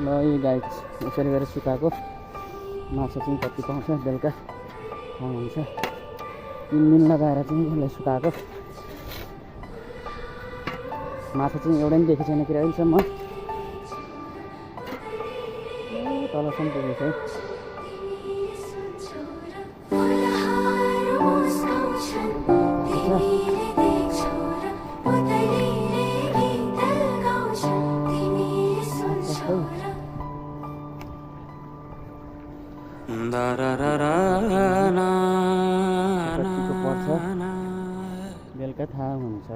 ल yo guys यसरी गरेर सुकाएको माछा चाहिँ कति पाउँछ बेलुका थाहा हुन्छ। 3 दिन लगाएर चाहिँ यसलाई सुकाएको माछा चाहिँ एउटा पनि देखेको छैन कि अहिलेसम्म। तलसम्म पुगेको छ कतिको पर्छ बेलुका थाहा हुन्छ।